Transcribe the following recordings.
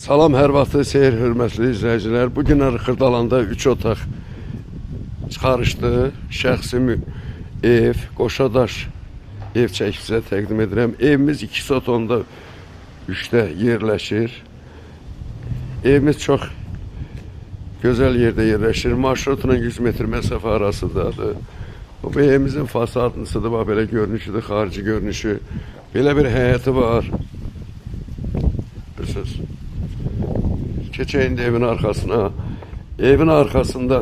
Salam, hər vaxtı seyir, hörmətli izləyicilər. Bu günlər Xırdalanda 3 otaq çıxarışlı şəxsi ev, qoşadaş ev çəkib sizə təqdim edirəm. Evimiz 2,3-də yerləşir. Evimiz çox gözəl yerdə yerləşir. Marşrutla 100 metr məsafə arasındadır. Bu evimizin fasadısıdır, bax belə görünüşüdür, xarici görünüşü. Belə bir həyəti var. Bilirsiniz. Keçək indi evin arxasına. Evin arxasında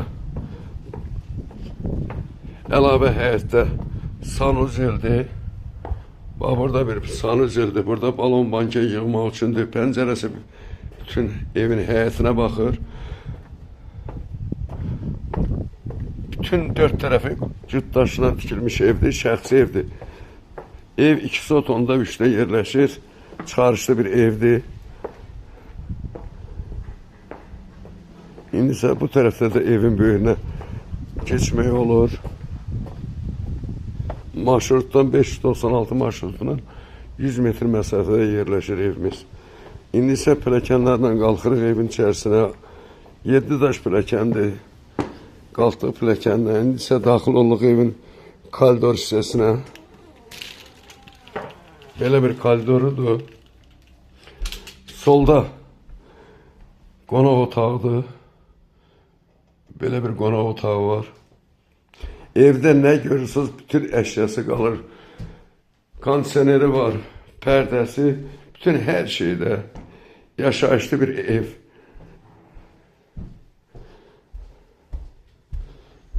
əlavə həyətdə sanuzeldir. Bax burada bir sanuzeldir. Burada balon banka yığmaq üçündür. Pəncərəsi bütün evin həyətinə baxır. Bütün dörd tərəfi cüt daşla tikilmiş evdir, şəxsi evdir. Ev 2,3-də yerləşir. Çıxarışlı bir evdir. İndi isə bu tərəfdə də evin böyrünə keçmək olur. Marşrutdan 596 marşrutunun 100 metr məsafədə yerləşir evimiz. İndi isə pilləkənlərlə qalxırıq evin içərisinə. 7 daş pilləkəndir. Qalxdıq pilləkəndən. İndi isə daxil olduq evin koridor hissəsinə. Belə bir koridorudur. Solda qonaq otağıdır. Belə bir qonaq otağı var. Evdə nə görürsünüz, bütün əşyası qalır. Kondisioneri var, pərdəsi, bütün hər şeydə yaşayışlı bir ev.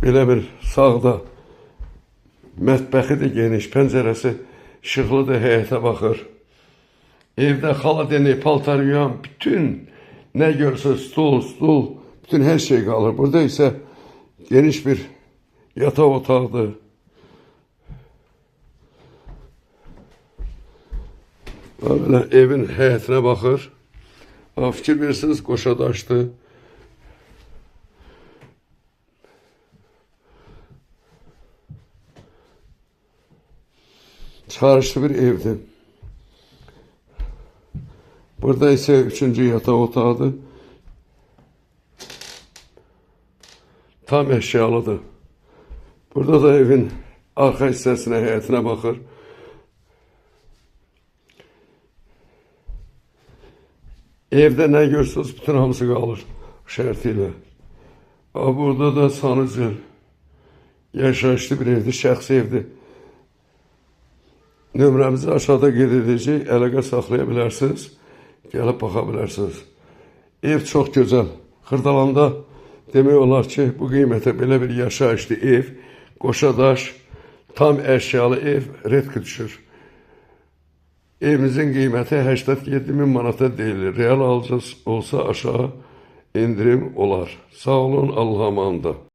Belə bir sağda mətbəxi də geniş, pəncərəsi işıqlıdır, həyətə baxır. Evdə xaladenik, paltar yuyan, bütün nə görürsünüz, stol, bütün hər şey qalır. Burada isə geniş bir yataq otağıdır. Belə evin həyətinə baxır. Fikir verirsiniz, qoşadaşdır. Çıxarışlı bir evdir. Burada isə üçüncü yataq otağıdır. Tam əşyalıdır. Burada da evin arxa hissəsinə, həyətinə baxır. Evdə nə görürsünüz, bütün hamısı qalır şərti ilə. Burada da sanuzel. Yaşayışlı bir evdir, şəxsi evdir. Nömrəmizi aşağıda qeyd edəcək, əlaqə saxlaya bilərsiniz, gəlib baxa bilərsiniz. Ev çox gözəl. Xırdalanda demək olar ki, bu qiymətə belə bir yaşayışlı ev, qoşadaş, tam əşyalı ev redk düşür. Evimizin qiyməti 87 min manata deyilir. Real alıcısı olsa aşağı indirim olar. Sağ olun, Allah'a emanet.